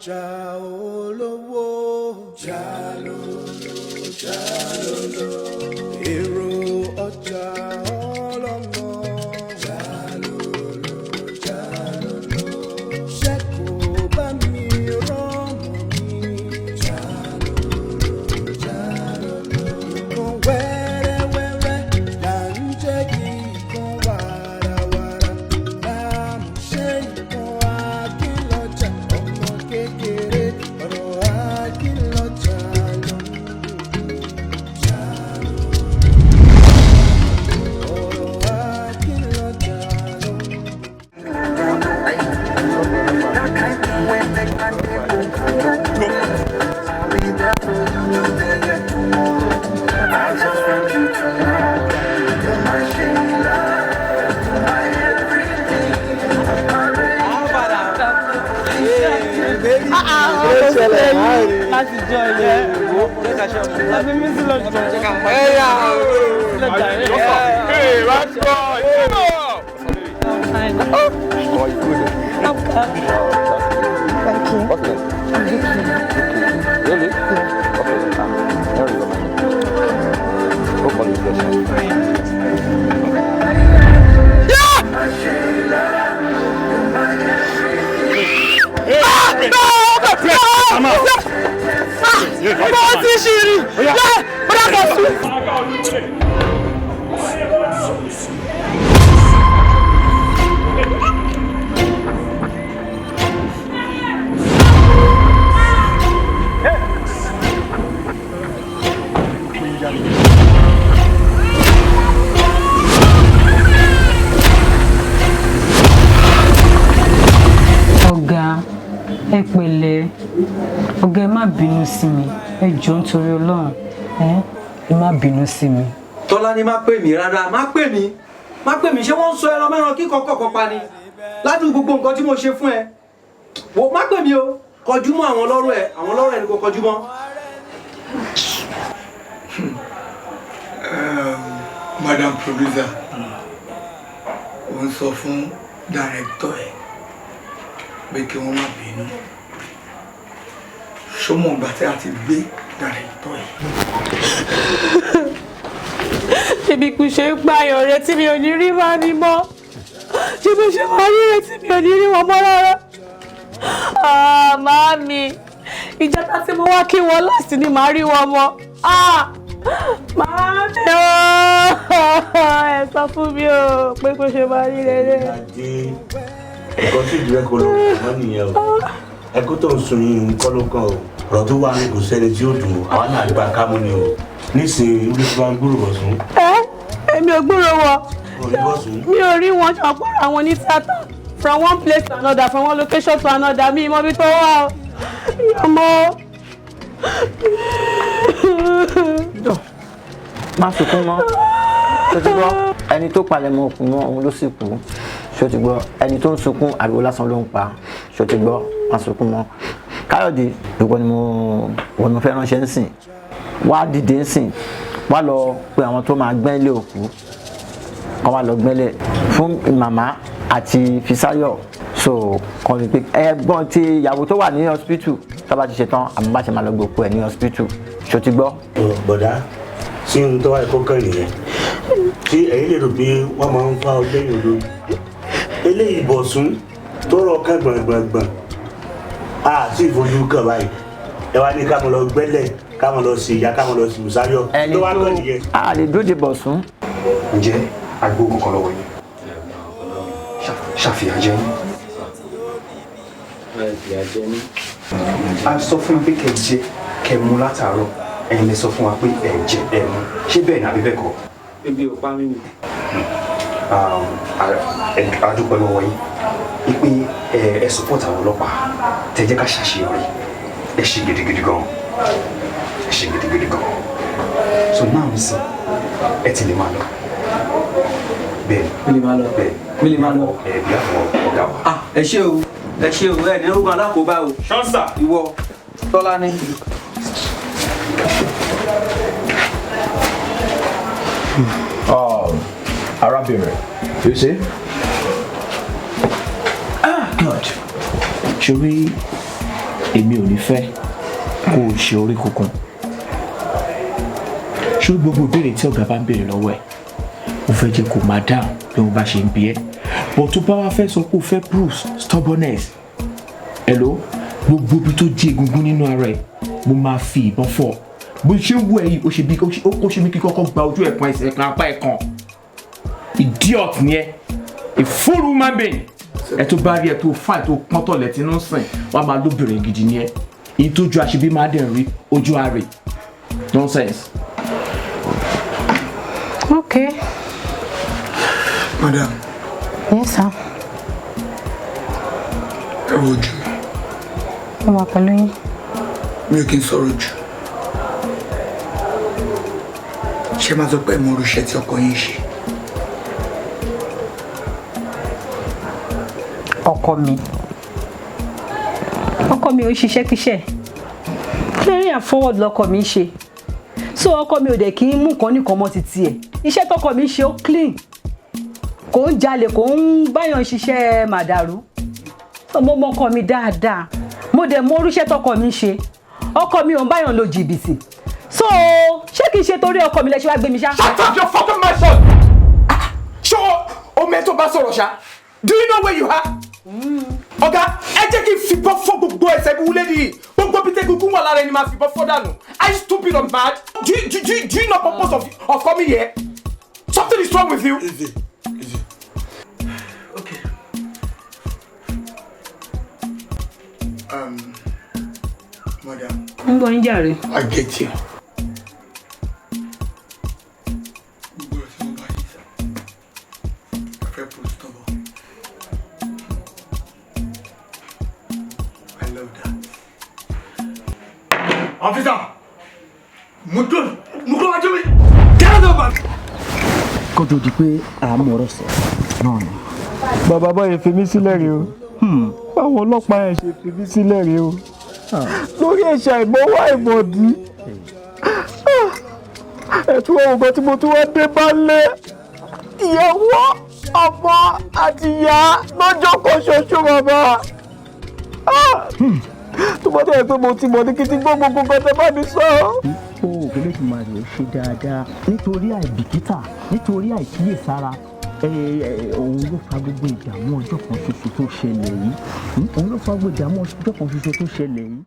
Ọjà olówó. Jalolo, jalolo. Èrò ọjà ọlọ́mọ. Jalolo, jalolo. Ṣé kò bá mi rọ́mọ mi? Jalolo, jalolo. Ìkan wẹ́rẹ́wẹ́rẹ́ là ń jẹ́ kí ìkan wàràwàrà. Láàmú ṣe ìkan akínlọ́jà ọmọ kékeré ọ̀rọ̀ akínlọ́jà ló ń dùn. Ọ̀rọ̀ akínlọ́jà ló ń dùn. Láti jọ ilé ẹbí mi sí lọ́jọ́ lọ́jà rẹ̀. Hey, let's go! Thank you. What's next? Really? Okay, there we go. Go for the question. Mo ti ṣì rí. Yẹ bọ́dà bọ̀ sùn. Ọ̀gá, ẹ pẹ̀lẹ́. Ọ̀gá, ẹ má bínú sí mi. Ẹ jọ̀ọ́, nítorí Ọlọ́run, ẹ má bínú sí mi. Tọ́lá ní má pè mí rárá, má pè mí, má pè mí. Ṣé wọ́n ń sọ ẹran mẹ́ran kíkọ́ kọ̀ọ̀kan pa ni ládùn gbogbo nǹkan tí mo ṣe fún ẹ? Wò, má pè mí o. Kọjú mọ́ àwọn ọlọ́rọ̀ ẹ, àwọn ọlọ́rọ̀ ẹ ni kò kọjú mọ́. Madam producer, ó ń sọ fún director ẹ pé kí wọ́n má bínú. Ṣọmọ ìgbà tí a ti gbé director ẹ? Ṣebí kò ṣe ń pààyàn rẹ tí mi ò ní rí wá ní mọ́? Ṣé bó ṣe máa rí rẹ tí mi ò ní rí wọn mọ́ rárá? Ah, màámi, ìjẹta tí mo wá kí wọn láti ni màá rí wọn mọ́. Ah, màámi ooo, ẹ sọ fún mi o pé kò ṣe máa rí rere. Adé, nǹkan tí ìdílé kò lọ mọ́ nìyẹn o. Ẹkú tó ń sun yìí nǹkan ló kàn o. Ọ̀rọ̀ tó wà ní kò sẹ́ni tí ó dùn o. Àwa náà gba kámú ni o. Nísìnyí, orí tí wọ́n ń gbúrò Bọ̀sún. Ẹ èmi ò gbúrò wọn. Orí Bọ̀sún. Mi ò rí wọn. Ṣàpọ̀rọ̀ àwọn ní tíátà, from one place to another, from one location to another, mi ìmọ̀ ibi tó wà o, mi ò mọ̀. Má sunkún mọ́, ṣó ti gbọ́? Ẹni tó palẹ̀mọ́ òkú mọ́, òun ló sì kú, ṣó ti gbọ́? Ẹni tó ń sunkún, ariwo lásán ló ń pa, ṣó ti gbọ́? Má sunkún mọ́. Káyọ̀dé, ìwọ ni mo wọ́n ni mo fẹ́ ránṣẹ́ ń sìn. Wá dìde ń sìn, wá lọ pe àwọn tó máa gbẹ́lẹ̀ òkú, kọ́ wá lọ gbẹ́lẹ̀ fún màmá àti Fisáyọ̀. So kàn ní pé ẹ̀gbọ́n ti ìyàwó tó wà ní hospital, tó bá ti ṣe tán, àmọ́ bá ṣe máa lọ gbòkú ẹ̀ ní hospital, ṣó ti gbọ́? Bọ̀dá, sí ohun tó wáyé kó kàn nìyẹn tí ẹ̀yin lè rò pé wọ́n máa ń fa ọgbẹ́ yìí lórí eléyìí. Bọ̀sún tó rọ kán gbọ̀ngbọ̀ngbọ̀n àti ìfojú kàn báyìí, ẹ wá ní ká mọ̀ lọ gbẹ́lẹ̀, ká mọ̀ lọ sí ìyá, ká mọ̀ lọ sí Bùsáyọ̀ ẹni tó wá tó kàn nìyẹn. A lè dúró de Bọ̀sún. Ǹjẹ́ agbó kankan lọ́wọ́ yín ṣàfihàn jẹ́ yín? A sọ fún yín pé kẹ́ jẹ, kẹ́ mu látàárọ̀. Ẹ̀yin lè sọ fún wa pé ẹ jẹ, ẹ mu. Ṣé bẹ́ẹ̀ ni àbí bẹ́ẹ̀ kọ́? Ebi ò pa mí mi. A dúpẹ́ lọ́wọ́ yín wípé ẹ support àwọn ọlọ́pàá, tẹ́ jẹ́ ká ṣàṣeyọrí. Ẹ ṣe gidigidi gan, ẹ ṣe gidigidi gan. So now nísìn, ẹ ti lè máa lọ bẹ́ẹ̀. Mi lè máa lọ? Bẹ́ẹ̀. Mi lè máa lọ? Ẹ bí àwọn ọ̀gá wa. Ah, ẹ ṣé o, ẹ ṣé o. Ẹ ní orúkọ alákòóbá o. Ṣọ́nsà. Ìwọ Tọ́lá ní. Arábìnrin, you see? Ah, God. Ṣorí Èmi ò ní fẹ́ kó o ṣe orí kunkun. Ṣé gbogbo ìbéèrè tí ọ̀gá bá ń béèrè lọ́wọ́ ẹ̀, mo fẹ́ jẹ́ kó máa dáhùn bí wọ́n bá ṣe ń bi ẹ́. But tó bá wá fẹ́ sọ pé o fẹ́ prove stubbornness, hello, gbogbo ibi tó jí egungun nínú ara ẹ̀, mo máa fi ìbọn fọ́. Bó ṣe wú ẹ yìí, ó ṣe bí ó ṣe mí kí kọ́kọ́ gba ojú ẹ̀ kan, ẹsẹ̀ kan, apá ẹ̀ kan. Idiot ni ẹ, a full human being. Ẹ tó bá rí ẹ tó fà tó pọ́n tọ̀lẹ̀ tí ń sìn, wàá máa lóbìnrin gidi ni ẹ. Èyí tó ju àṣebí máa dẹ̀ rí ojú àárẹ̀. Nonsense. Okay. Madam. Yes, sir. Ẹ wojú mi. Mo wà pẹ̀lú yín. Mi ò kí n sọ̀rọ̀ jù. Ṣé máa sọ pé mo rò iṣẹ́ tí ọkọ yín ṣe? Ọkọ mi. Ọkọ mi ò ń ṣiṣẹ́ kíṣẹ́. Clearing and forward lọkọ mi ń ṣe. So ọkọ mi ò dẹ̀ kí ń mú nǹkan nìkan mọ́ títí ẹ̀. Iṣẹ́ tọkọ mi ń ṣe, ó clean. Kò ń jalè, kò ń báyọ̀ ṣiṣẹ́ màdàrú. So mo mọ ọkọ mi dáadáa. Mo dẹ̀ mọ irúṣẹ́ tọkọ mi ń ṣe. Ọkọ mi ò ń báyọ̀ lo jìbìtì. So ṣé kìí ṣe torí ọkọ mi lẹ ṣe wá gbé mi ṣá? Shut up your fucking mouth, son! Ṣé o mẹ́ tó bá sọ̀rọ̀ ṣá? Do you know where you are? Ọ̀gá, ẹ jẹ́ kí n fìbọn fọ́ gbogbo ẹsẹ̀ bí wúlé nìyí. Gbogbo bí tẹ́gungun wà lára ẹni máa fìbọn fọ́ dànù. Are you stupid or mad? Do you know purpose of coming here? Something is wrong with you. Easy, easy. Okay. Madam. Ń gbọ́ yín jàre. I get you. Gbogbo ọ̀rọ̀ tí mo bá yín sọ, ẹ fẹ́ prove stubborn. I love that. Officer! Mutro wájú mi! Get out of my. Kó tó di pé à ń mọ̀rọ̀ sọ náà ni. Bàbá, báyìí fi mí sílẹ̀ rèé o. Báwọn ọlọ́pàá yẹn ṣe fi mí sílẹ̀ rèé o, lórí ẹ̀ṣẹ̀ àìmọ́wá ìmọ̀dí. Ẹ̀tún ọ̀hún tí mo tún wá dé bá lé ìyàwó, ọmọ àti ìyá lọ́jọ́ kan ṣoṣo. Bàbá, tó bá dẹ̀ pé mo ti mọ̀ ní kí ti gbọ́ gbogbo nǹkan tẹ́ bá mi sọ. Ó Olódùmarè, ó ṣe dáadáa. Nítorí àìbìkítà, nítorí àìkíyèsára, òun ló fa gbogbo ìdààmú ọjọ́ kan ṣoṣo tó ṣẹlẹ̀ yìí. Òun ló fa gbogbo ìdààmú ọjọ́ kan ṣoṣo tó ṣẹlẹ̀ yìí.